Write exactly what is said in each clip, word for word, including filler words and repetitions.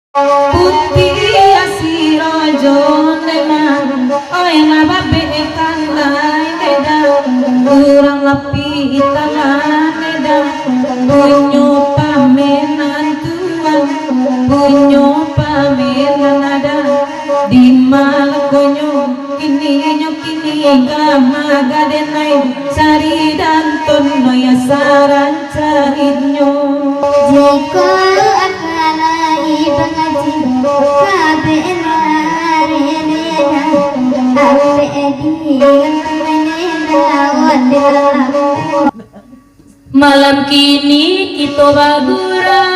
Putiah siro jo nenang, oi lah babek kan lai dedang. Urang lapih tangan dedang, punyo pamenan tuan, punyo pamenan ada. Di malakonyo kini nyo kini ka magadenai, cari danton no ya saran. Carinyo. Jikok akalai bangaji, kabek nari nena, apek di nena, wadilah. Malam kini kito bagurau,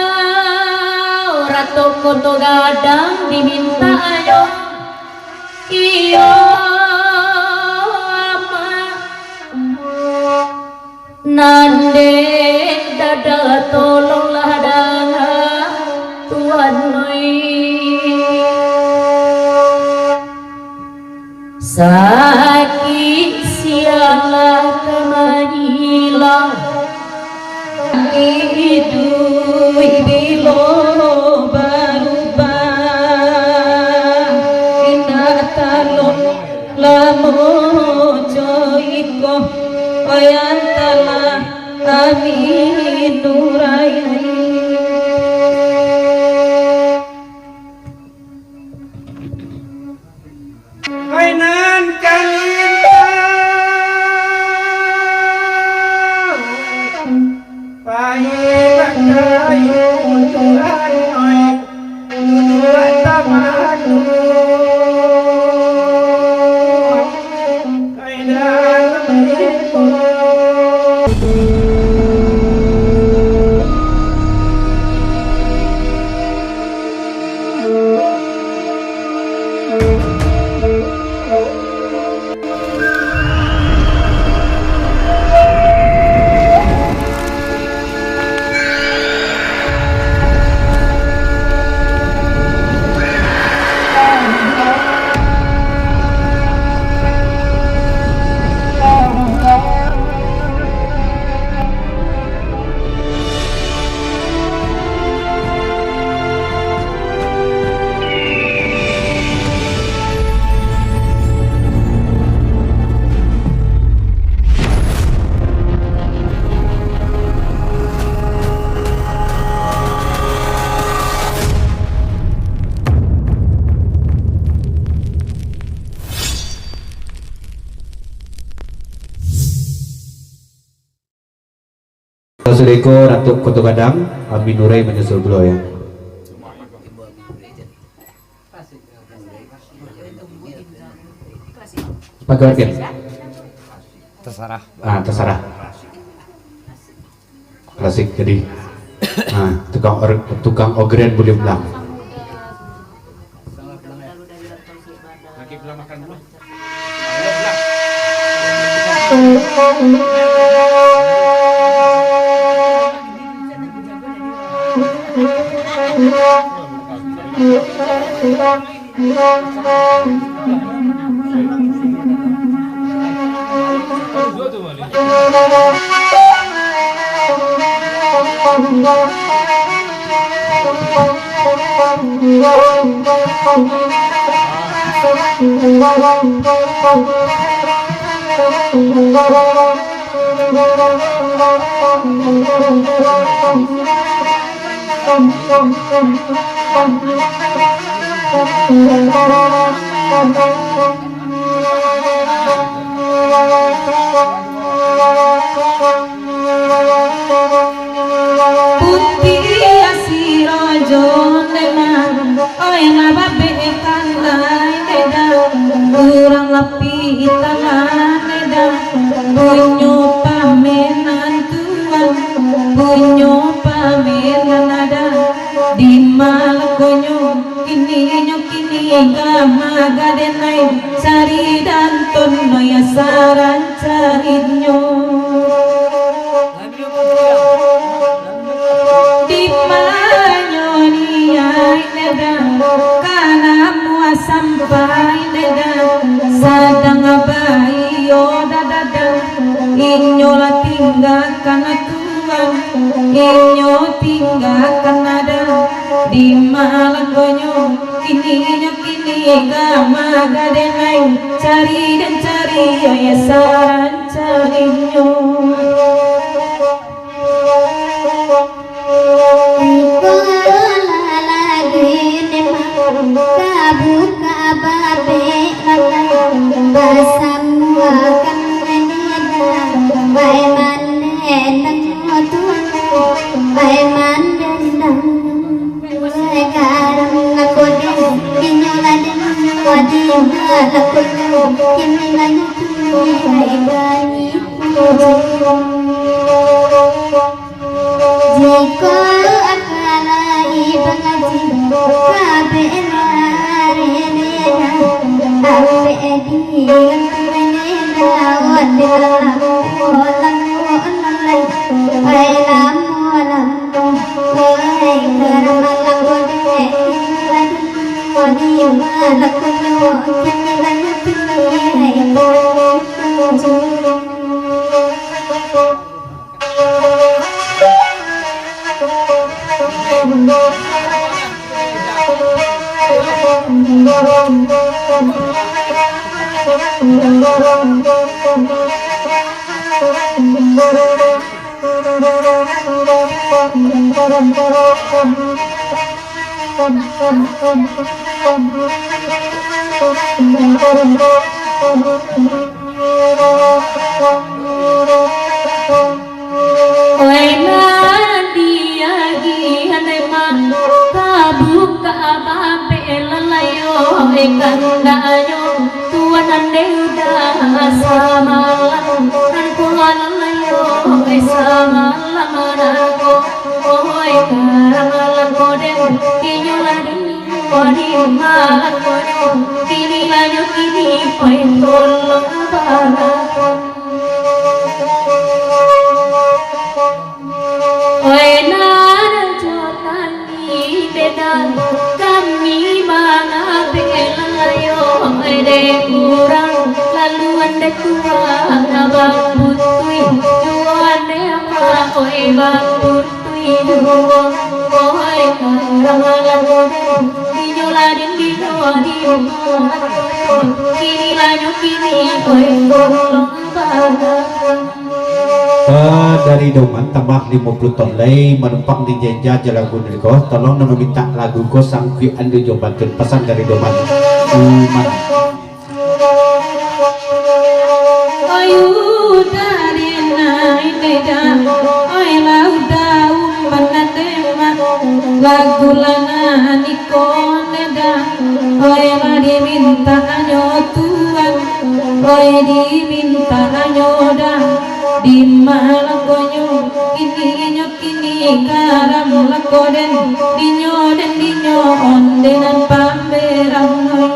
Ratu Koto Gadang dimintanyo. Iyo, Amak. Nan dek dada tolonglah danga, Tuan oi. Sakik sialah ka manyilah, iduik bilo barubah, indak talun lamo jo iko, oi antala Amin Nurai. Oi nan kalintang, pai bakayu Tuhan oi. Sasudah iko, Ratu Koto Gadang, Amin Nurai manyusul pulo, ya. Pagawean. Tasarah. Ah, tasarah. Klasik tadi. Ah, tukang or-, tukang organ buliah pulang. Putiah siro jo nenang, oi lah babek kan lai dedang. Urang lapih tangan dedang, punyo pamenan tuan, punyo pamenan ada. Di malakonyo kini nyo kini ka magadenai, cari danton no ya saran carinyo. Di manyo niaik dedang, ka namuah sampai dedang, sadang baio dadadang, inyo lah tinggakan tuan, inyo tinggakan ada. Di ma lakonyo, kini nyo kini ka ma ka den ai, cari den cari, oi sarancaninyo. Iko lah lagi ni mah, ka buka babek lalai, basamuakan neda, bai mandendang tu, bai mandendang. Sekarang aku ni, inyo lah di, wadi lah aku ni, kini lah nyo kini, hai bani. Jikok akalai bangaji, kabeh lari neda, ambek di neda, wadi lamo-lamo lai, ai lamo-lamo, ai karamalang kodek, wadi malak kodek, kini banyak kini, ai kodek. Oi, nan diagiahan mah, ka buka babek lalayo, eh, kandaknyo tuan nan dek udah samalam, nan ko lalayo, eh, samalam nan ko. Oi, karamalang kodek, inyo lah di, oi, di malak kodek, kini lah nyo kini, oi, tolong barang. Oi, nan jo tani beda, kami mangapek lalayo, oi, dek urang, laluan dek tuan, abang putui, juo dek amak, oi, bang putui. Ah, dari Doman tambah limo puluah ton lai manumpang di jeja jalagun ko. Tolong nan mamintak lagu ko sangkuik andu jo pantun, pasan dari Doman. Doman. Oi udah dinai neda, oi lah udah umpan nadema, lagu lah nan iko neda, oi lah dimintanyo tuan, oi dimintanyo dah, di malakonyo, kininyo kini karam lako den, dinyo den dinyo onde nan pamberang oi.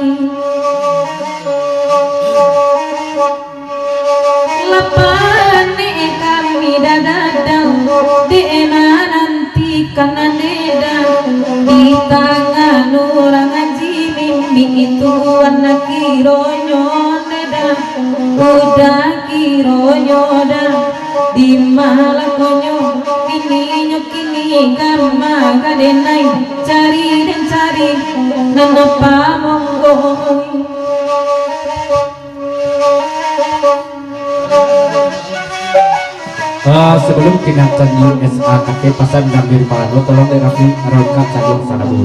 Lapanek kami dadadang, dek manantikan neda, di tangan urang aji mimik tuan kironyo neda, udah kironyo dah, di malakonyo, kininyo kini kama ka den ai, cari den cari, nan apa monggo. Ah, sebelum kinantan U S A kake pasan Gambir Parano, tolong dek Raffi rongkak saluang salabu.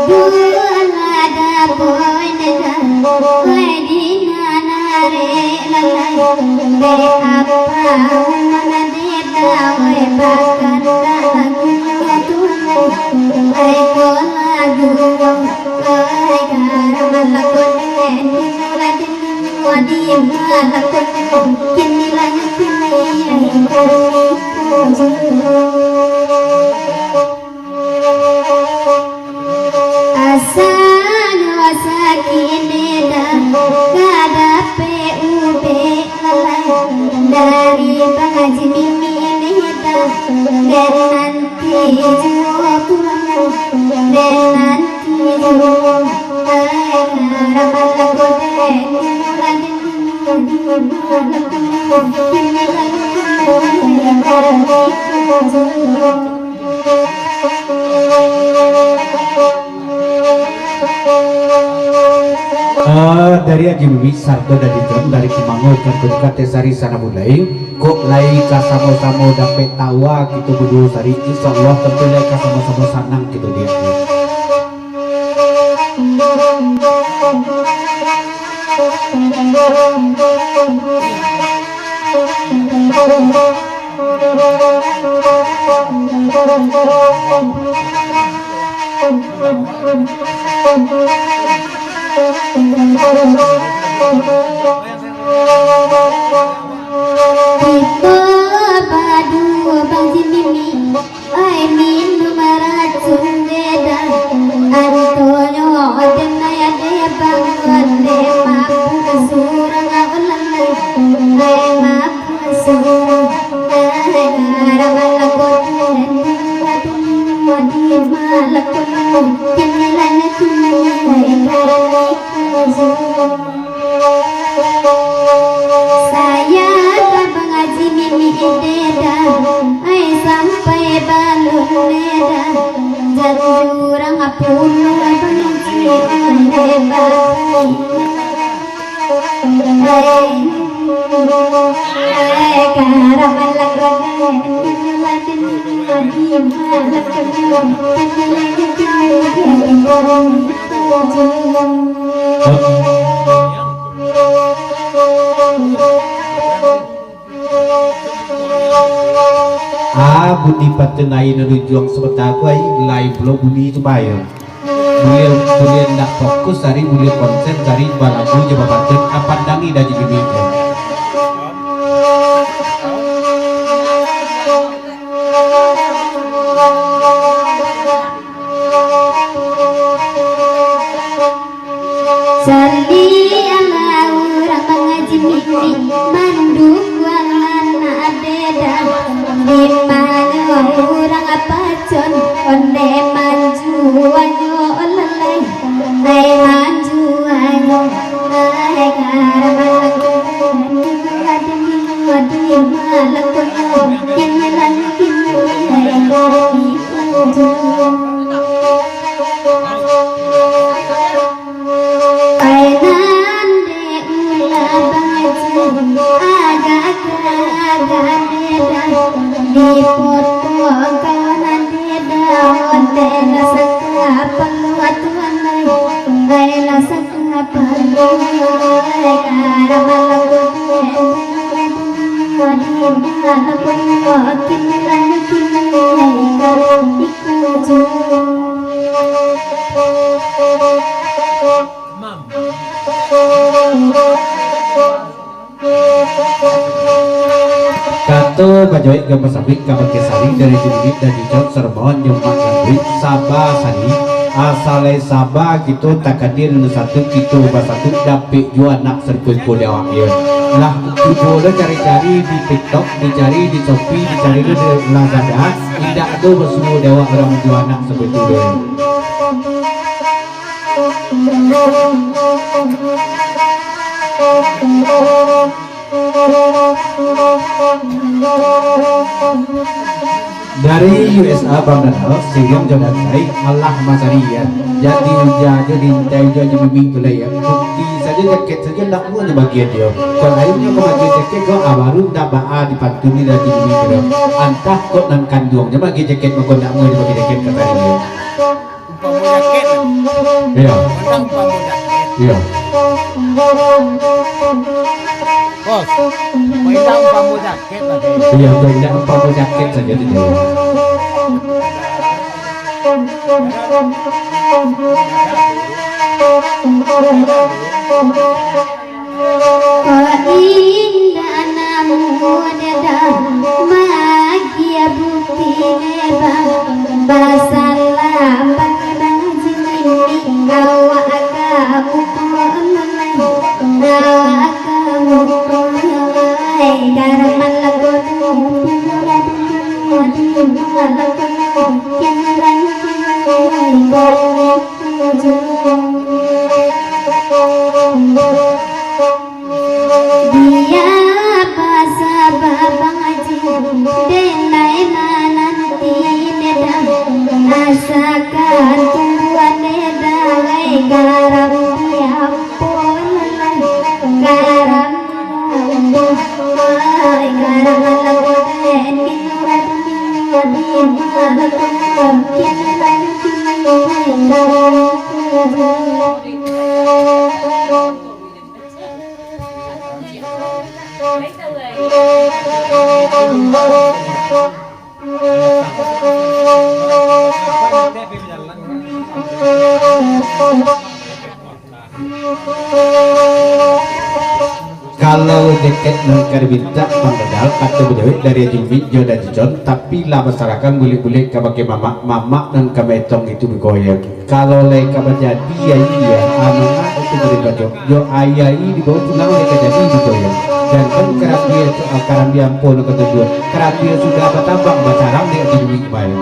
Kudu lah dapoi deda, wai di nan arek lalai. Dek apa umana deda, wai bakandak lagu tu. Ai ko lagu, ai garam lakon, wadi malakon, kini lah kini, ai garam. Asanyo sakik deda, ka dapek ubek lalai. Dari Bang Haji Mimi deda, den nanti juo pulang, den nanti juo. Ai, harapan aku den, murah den, di mana pun, di mana pun, di mana pun. Ah, dari Haji Mimi sarto dari John, dari Kimango, Kartun Kate Sari, Sana Bulai. Kok lai ka samo-samo dapek tawa kito baduo sari, insya Allah tantu lai ka samo-samo sanang kito di akhirat. Kito baduo Bang Haji Mimi, ai minum racun deda. Antonyo den ai dek Bang, den mabuk surang, ai mabuk surang. Ai garam lakon, di malakon, kini lah kini, ai garam lakon. Sayang ka Bang Haji Mimi deda, ai sampai balun deda. Jan urang pulo Bang Haji, ai deda. Ai, ai, garam lakon, di malakon, kini lah kini, ai garam lakon. Ah, bunyi pantun nan rujuang sabanta ko, ai, lai pulo bunyi tu bayo. Buliah, buliah ndak fokus ari, buliah konsen ari balagu jo bapantun, apan dangi dari bibik tu. Saliah lah urang mangaji mimik, mandukuang anak deda. Di mano urang pacon, onde manjuanyo lalai. Ai manjuanyo, ai karaman, di malakon, kini lah kini, ai karaman. Ai nan dek ulah bangaji, agak-agak deda, di foto kawan deda, onde lah sangka paluah tuan ai, ai lah sangka paluah, ai karaman lagu deda, di malakon, kini lah kini, ai karaman. Kato bajoik gamba sabuik ka bakeh sari dari Jumit dan Jujang Sarumawan Jumat Ganduik, saba sari, asa lai saba kito takadia nan satu kito basatu dapek juo anak sarupo-rupo di awak iyo. Lah, tibo lo cari-cari di TikTok, dicari di Shopee, dicari lo di Lazada, indak ado basuo di awak urang manjua anak saperti tu. Dari U S A, Bang Danal, Sirion jo Dansai, alah masari, ya. Jadi uja jo, diintai jo, jo mimik tu lah, ya. Bukti sajo jaket sajo ndak murah jo bagian dio. Kok lain nyo ka bagian jaket ko, ah, baru ndak baa dipantuni dari mimik tu. Antah kok nan kanduang jo bagian jaket, mako ndak murah jo bagian jaket, kato dio. Umpamo jaket. Iyo. Pandang umpamo jaket. Iyo. Bos, pandang umpamo jaket lah, Dek. Iyo, pandang umpamo jaket sajo tu, Dek. Kok indak namuah dadah, magia bukti lebar, basalam bakabang jinini, awak ka muko lai, awak ka muko lai, karaman lakonan, lakonan, lakonan, kirai, kirai, kirai. Bia basabab Bang Haji, denai mananti dedah, asakan tumbuan dedah, ai garam diampun, garam diampun, ai garam alam den, garam diampun. Kalau jaket nan ka dipintak, Bang Dadal, kato bajawek dari Haji Mik jo Haji John, tapi lah basarahkan bulek-bulek kabake mamak, mamak nan ka maetong itu bagoyang. Kalau lai ka bajadi, ai, iyo, amanah itu bari bajok. Jo ai-ai dibawa pulang lai ka jadi digoyang. Jangan karambia tu, ah, karambia ampo nan katujuah. Karambia sudah batambang, bacarang dek Haji Mik bae.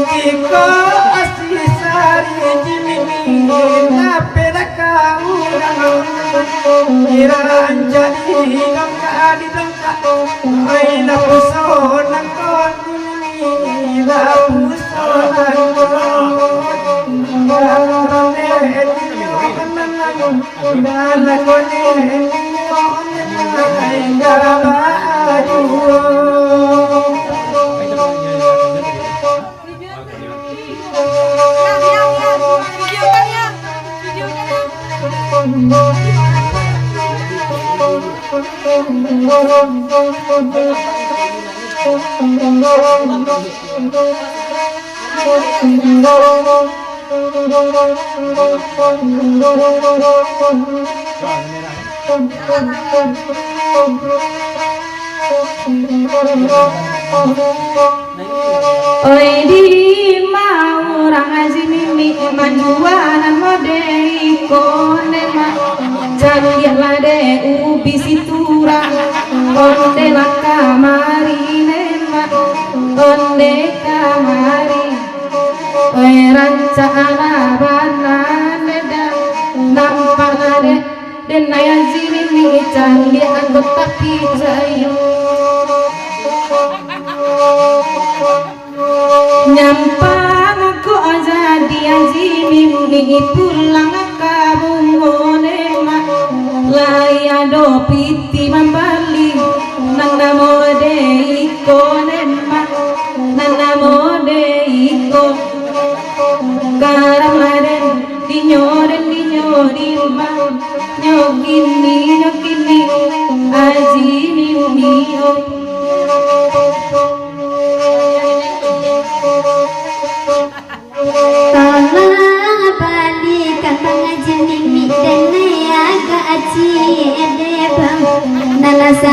Biko asli sari jimini, lapeh dah ka urang, iran jadi dongka di dongka, ai lah puso nangko jimini, lah puso nangko. Oi, dima urang Haji Mimik manjua nan mode iko ne mak, caliaklah dek ubi siturang, onde lah kamari ne mak, onde kamari. Oi, rancak anak bana ne dah, nampak lah dek. Den ayah sini ni caliak angkot tapi cayo. Nyampang ko jadi Haji Mimik pulang ka bungo ne mak. Lai ado piti mambali, nan namo de iko ne mak, nan namo de iko.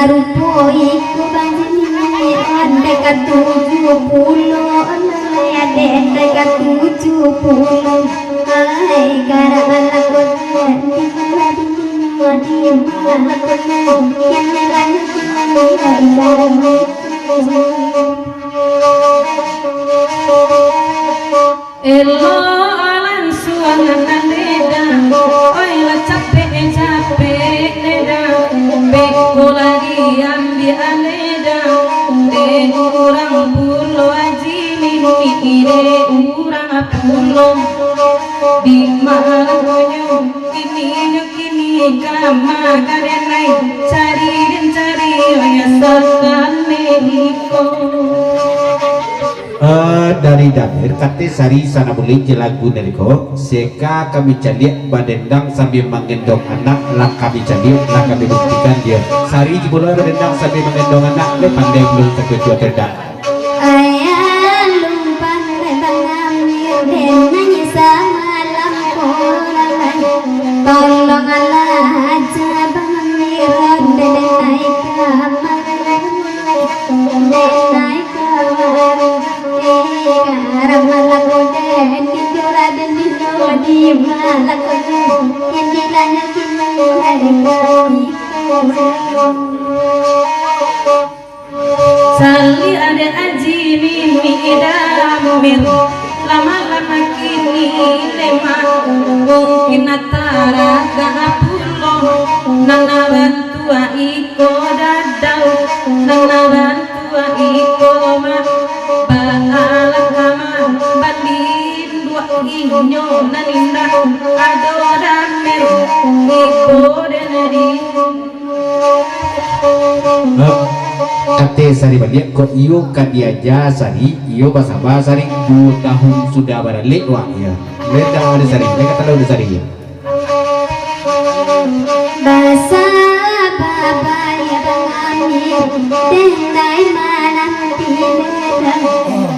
Rupo iko bajini, dek katuju pulo, lai dek katuju pulo. Ai, garang anak kota, di mana, di mana, di mana, di mana, di mana. Elok alansuang nan dedang, oi lah capek-capek dedang, beko lah diambiak dedang, dek urang pulo Aji Mimi, dek urang pulo di malangonyo, kini nyo kini ka ma ka denai, cari den cari, oi lah sakali iko. Eh, dari Damir, kato Sari sanak buliah jo lagu nari ko, seka kami caliak badendang sambia manggendong anak, lah kami caliak, lah kami buktikan dia. Sari juo pulo badendang sambia manggendong anak, le pandai pulo takucuak rendang. Ayah, alun pandai bang Amir, denai samalam korang lai. Tolonglah aja bang Amir, denai kamari, denai kamari. Eh, garang anak kota, di jora dan di jora, di malang kota, di lanyo kini hari kami. Sali ade Aji Mimi Damir, lama-lama kini lemah, mungkin taragak pulo, nan bantuak iko dadau, nan bantuak iko mah, baalah kamah, balinduak inyo nan indak, ado Damir, iko den di Hah? Kato Sari baliak, kok iyo ka diaja Sari, iyo basaba Sari, duo tahun sudah baralek wak, iyo. Beda ado Sari, beda kata lalu Sari, iyo. Basaba baliak bang Amir, denai mananti ledang.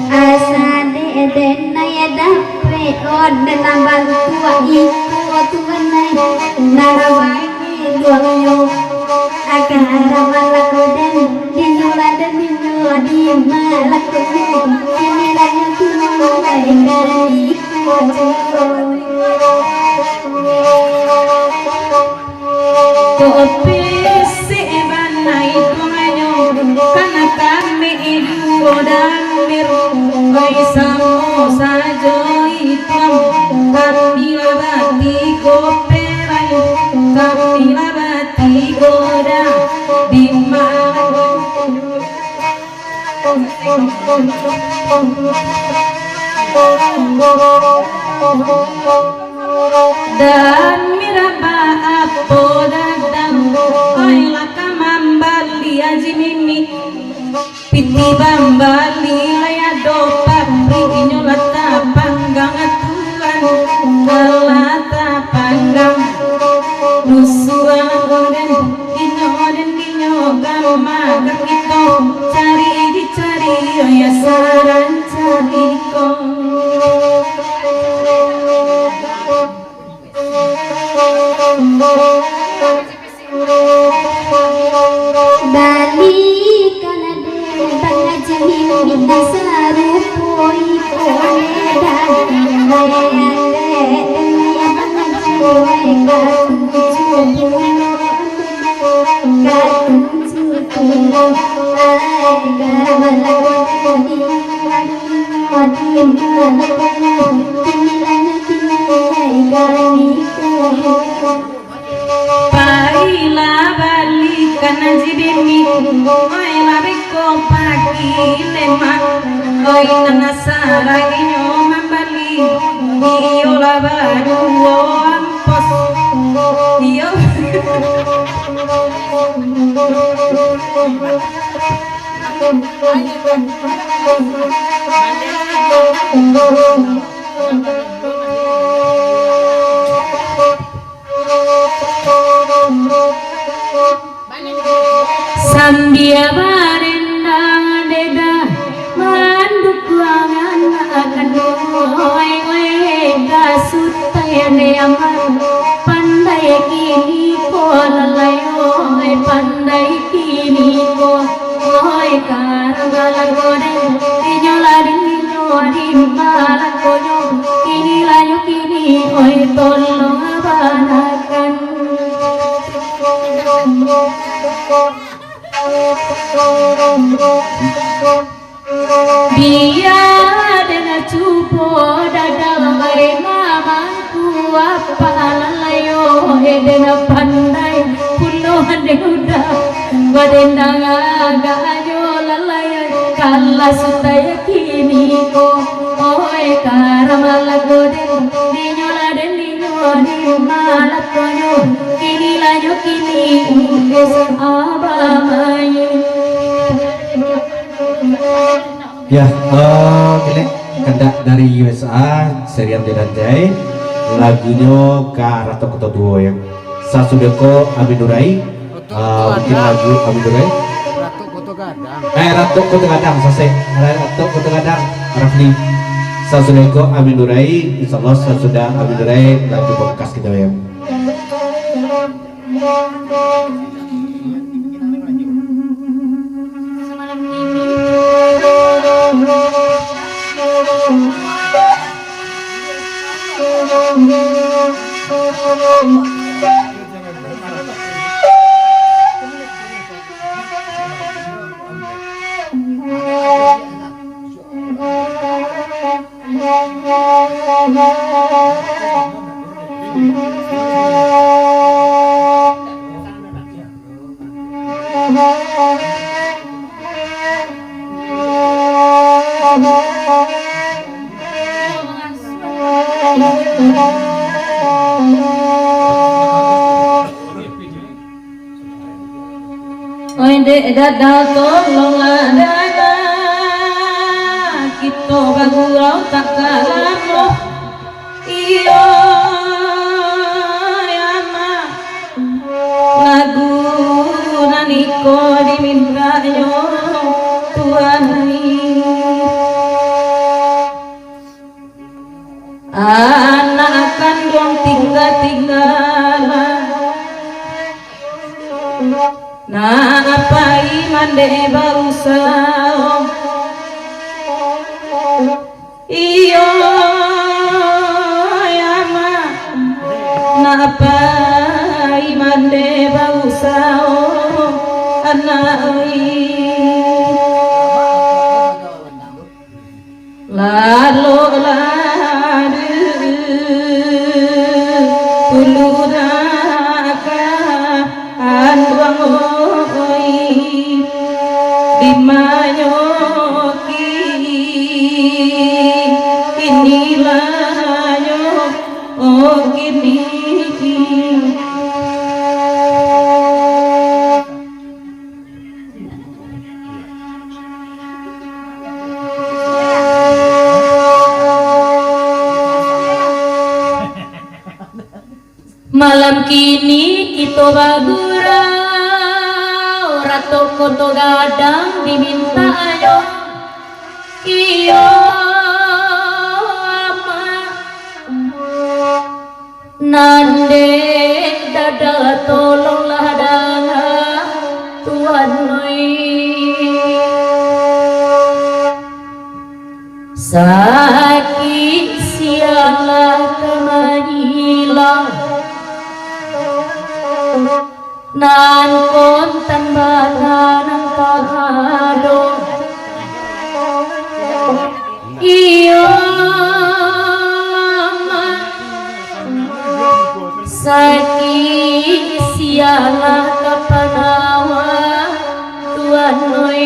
Asa dek denai dapek, oh, denai bantuak iko tu banai. Narabai Duanyo, agar malakodan, dinyo raden dinyo di malakodan, kini rayo tu mulai dari kojo. Kopi si banai duanyo, kana kami ibu dan miru, oi samo sajo ikam, kami lah batigo perai, kami lah batigo dah, di mana? Dan miraba apo dadang, oi lah ka mambali Aji Mimi. Piti bambali lai ado pabrik, inyo lah tapanggang tuan, lah tapanggang. Rusuah den, inyo den, inyo gama ka kito, cari dicari, yo saran cari ko. Balikan dek Bang Haji Mimin sarupo iko, dek Bang Haji, dek Bang Haji, Pailah balikan Haji Mimin, oi lah beko pagi lemak, oi nan asa lai nyo mambali, iyo lah baduo ampos, iyo. Sambia barendang deda, mandukuang anak kandung, oi, oi, kasutai ande aman, pandai kini ko lalai, oi, pandai kini. Tolong abanakan. Bia den cubo dadang, ai mamangku apa lalayo, eh, den pandai pulo den udah. Badendang agaknyo lalai, kalas utai kini ko. Oi, karamalah goden, dinyo lah den, dinyo di malakonyo. Kini lanyo kini, udes abah main. Ya, eh, kini kandak dari U S A, Serian Dedanjai, lagunyo Ka Ratok Koto Tuo, ya. Sasudah ko Amin Nurai, eh, mungkin lagu Amin Nurai. Ratok Koto Gadang. Eh, Ratok Koto Gadang, sasek. Ratok Koto Gadang, Rafli. Sasudah ko Amin Nurai, insyaallah sasudah Amin Nurai, lagu pamungkas kito, ya. Oi dek dada, tolonglah dada, kito bagurau tak ka lamo. Iyo, ya, Mak, lagu nan iko dimintanyo Tuan. Anak kanduang tingga-tinggalah, nak pai mandeh bausaho. Iyo, ya, Mak, nak pai mandeh bausaho, anak ai. Lalok lah dulu nak ka anduang oi, dimanyo kini, kini lah nyo, oh kini. Malam kini kito bagurau, Ratok Koto Gadang dimintanyo. Iyo, Amak. Nan dek dada tolonglah danga, Tuan oi. Sakik sianglah ka manyilang, nan kontan batanang ka ado. Iyo, Mak, sakik sianglah ka panawa, Tuan oi.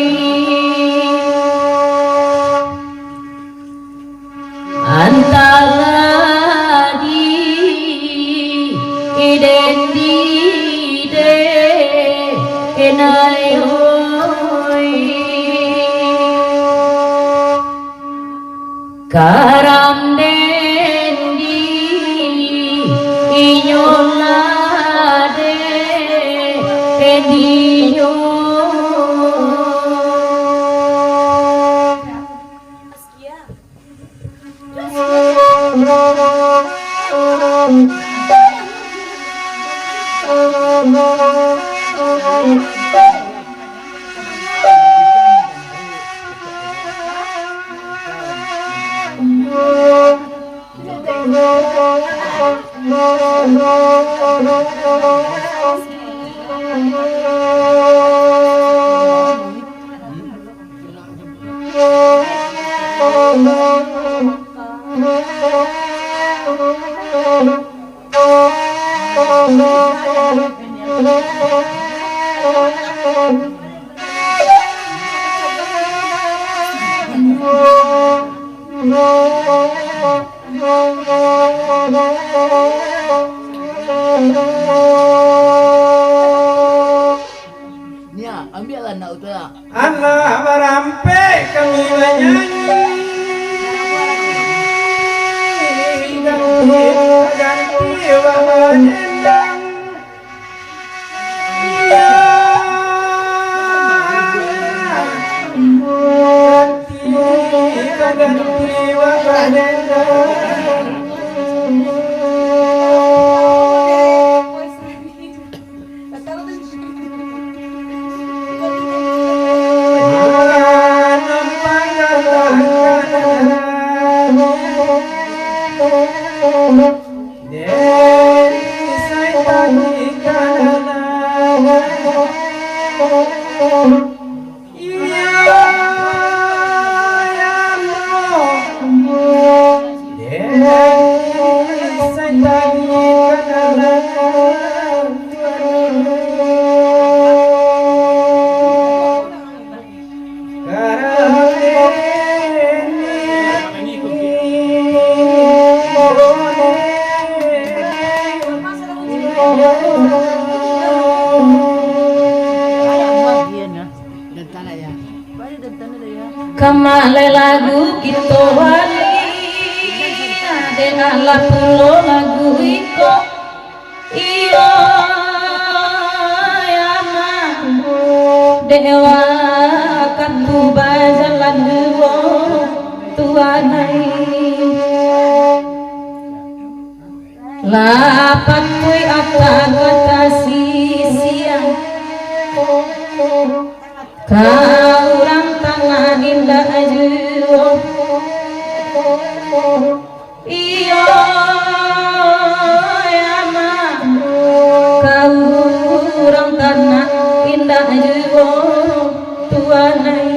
Antara di iden di de enai oi. Karam den di inyo lah de endinyo. Nia, ambiaklah anak tu lah. Anak barampek kami banyanyi, ganti, ganti bagadendang. Iya, ganti, ganti bagadendang. Kama lai lagu kito wali, dengahlah pulo lagu iko. Iyo, ya ma, dek wakatu bajalan juo, tuan ai. Lah patuik ata-ata sisian, ka urang tanah indak juo. Iyo, ya ma, ka urang tanah indak juo, tuan ai.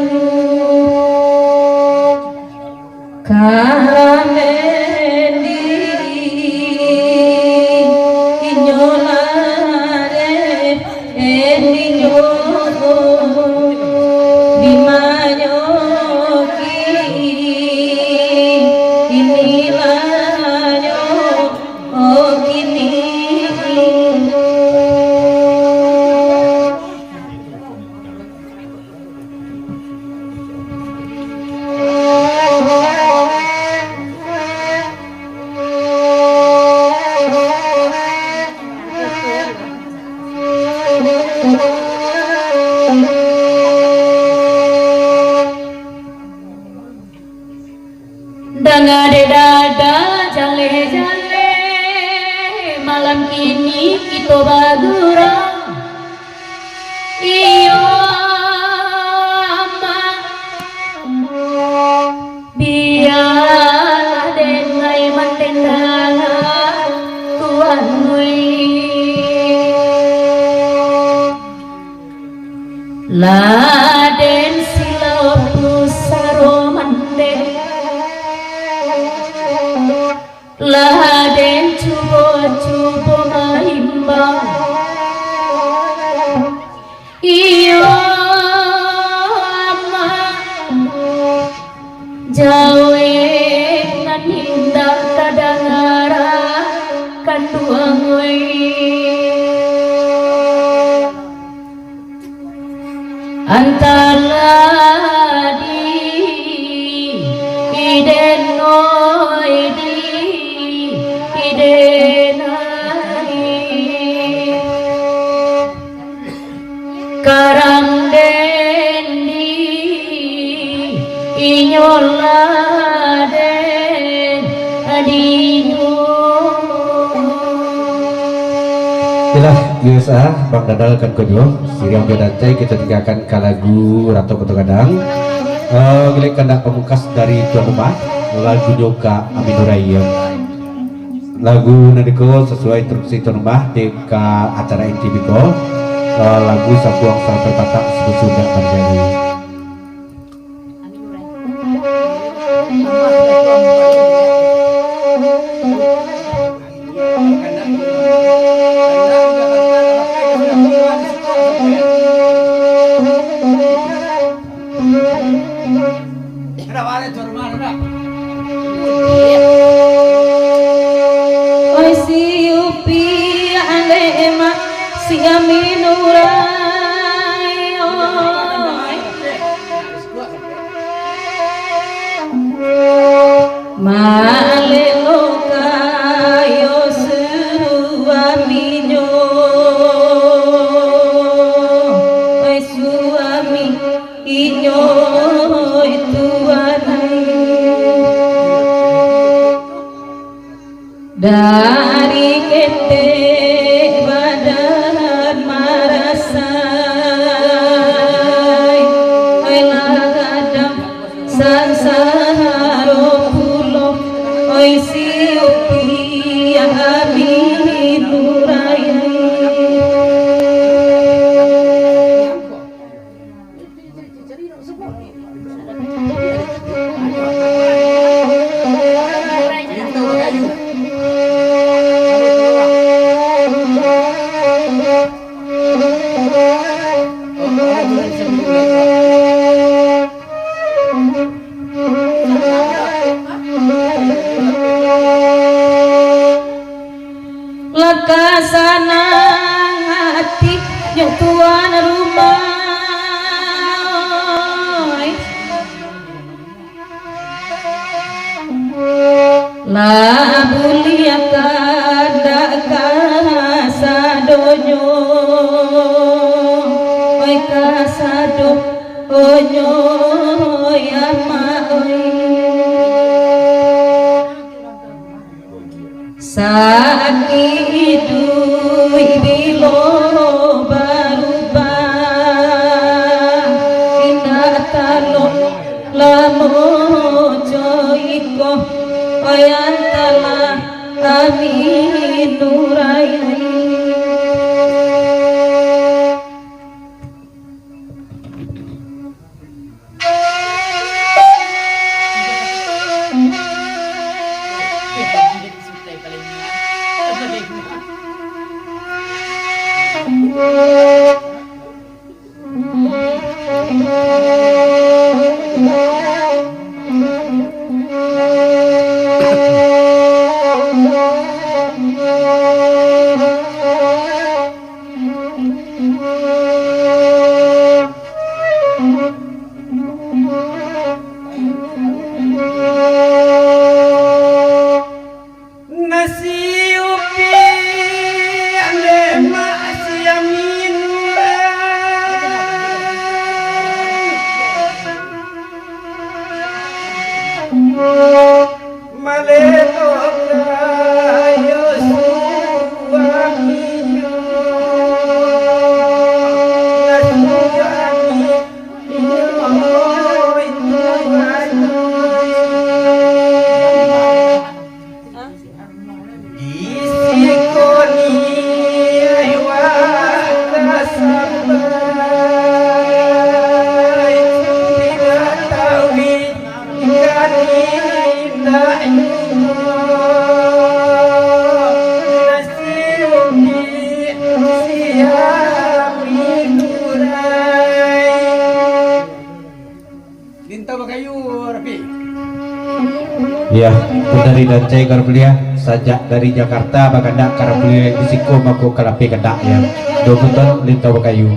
Karamendi inyo lah deh, endinyo dimanyo kini, inilah nyo, oh, kini. Danga dek dada jaleh-jaleh, malam kini kito bagurau. Iyo, Ama, bialah den lai mandendang, Tuan oi. Lah den silau pusaro mandeh, lah den cubo-cubo maimbau. Iyo, Ama, jauah nan indak kadangaran, kanduang oi. Antala di iden oi, di iden ai. Karang den di inyo lah den adinyo. Iyolah, U S A, Bang Dadal kan ko juo, siriang jo dancai, kito tinggakan ka lagu Rato Koto Gadang. Eh, gilek kandak pamungkas dari tuan rumah, lagunyo Kak Aminurai, yo. Lagu nan iko sasuai instruksi tuan rumah dek ka acara M T V ko, eh, lagu Sambuang Sarampai Patang, Suku Sunda Banjarmasin. Oi, si Upi, alek emak, si Amin urai, oi. Malelo kayo suaminyo, oi, suami inyo, oi, tuanai. Dari ketek badan marasai, ai lah gadang sansaro pulo, oi, si Upi Amin urai. Lah ka sanang ati, nyo tuan rumah. Lah buliah kandak kasadonyo, oi, kasadonyo, oi, amak, oi. Sakik iduik bilo barubah, indak talok lamo jo iko, oi, antahlah Amin urai. Nasi upiak lemak siang minuman. Malelo kayo suaminyo, suami inyo itu anu. Di siko ni awak tasampai, indak tawi kan indak juo, nasi upiak siang minuman. Lintau bakayu, Rafi. Iya, itu dari Dancai Garbulia, sajak dari Jakarta, bakandak ka Garbulia di siko, mako ka lapeh kandak, ya. Duo putuih lintau bakayu.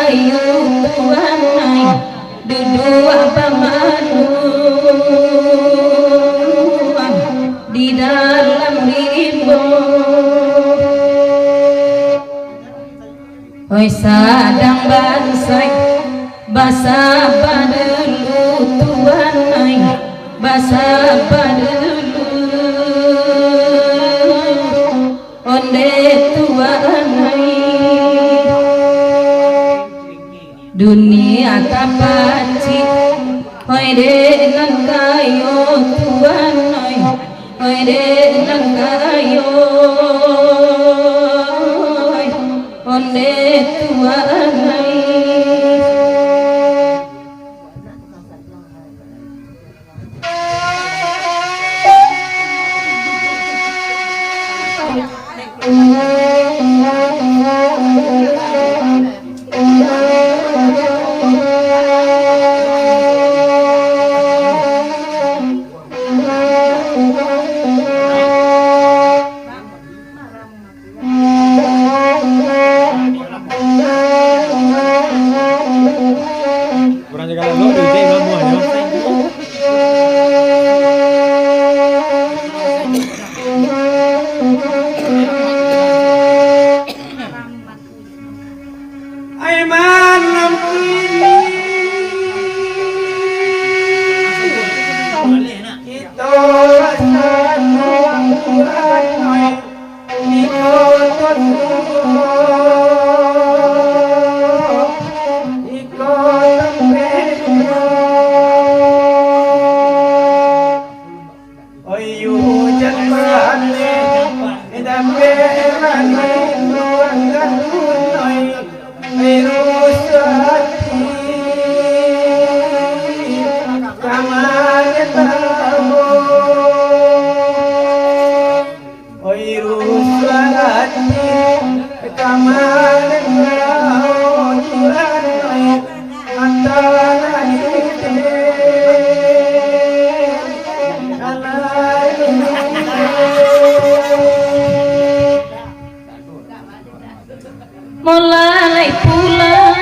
Ayo Tuhan ai, duduak bamanuang di dalam rimbo. Oi sadang bansai, basaba dulu Tuhan ai, basaba dulu. Onde Tuhan ai. Dunia tapacik, oi dek nan kayo Tuhan ai, oi dek nan kayo, oi onde Tuhan ai. Urang jaga lalok, duitnyo ilang muahnyo. Ai malam kini, kito rasa tuang-tuang, ai. Oi rusuah ati, ka ma nan kau, Tuhan, oi, antara ite, alai. Mulalai pulang,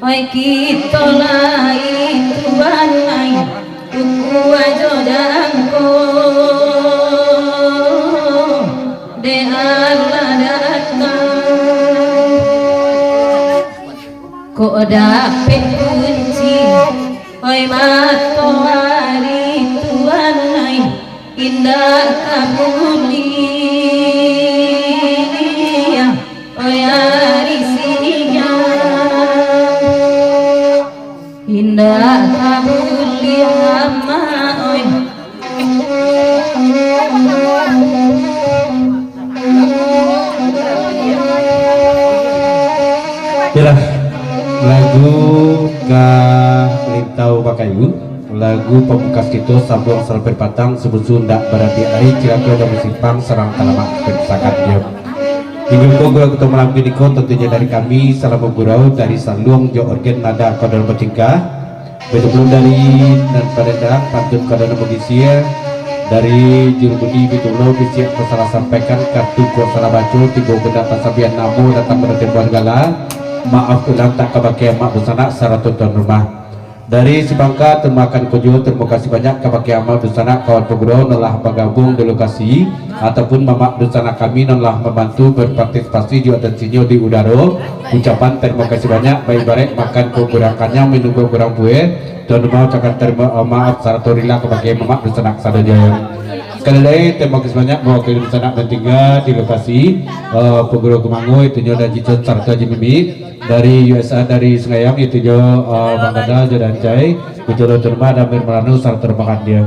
oi kito lai Tuhan ai, ukua jo jangko, dek Allah datang. Kok dapek kunci, oi matoari Tuhan ai, indak ka buliah, oi ari siang, indak ka buliah, Mak, oi. Iyolah, lagu Ka Lintau Bakayu, lagu pamungkas kito, sambuang salam paripatang, sabusu ndak barati ari, cilako dalam simpang, sarang talamak papusakan diam. Hinggo ko, gua kito malam kini ko, tantunyo dari kami, salam gurau dari saluang jo orgen nada kodol batingkah. Baitu pulo dari nan parandang, pantun ka dalam bagisia, dari juru bunyi baitu pulo, bisiak kok salah sampaikan, kartu kok salah baco, tibo bana pasambian namo, datang bana tembuah gala, maaf pulang tak ka bakeh amak dunsanak sarato tuan rumah. Dari Sipangka, tarimo kasih banyak ka bakeh amak dunsanak kawan pagurau nan lah bagabuang di lokasi, ataupun mamak dunsanak kami nan lah mambantu berpartisipasi jo atensinyo di udaro. Ucapan tarimo kasih banyak, baibaraik makan kok gurang kanyang, minum kok gurang pueh. Tuan rumah ucapkan tarimo, eh, maaf sarato rila kabake mamak dunsanak sadonyo. Sakali lai, tarimo kasih banyak mawakili dunsanak nan tingga di lokasi, eh, Pagurau Gumango, itunyo Haji Cun sarato Haji Mimi, dari U S A, dari Sungai Ayam, itunyo, eh, Bang Dadal jo Dancai, itunyo tuan rumah Damir Marano sarato rombongan dia.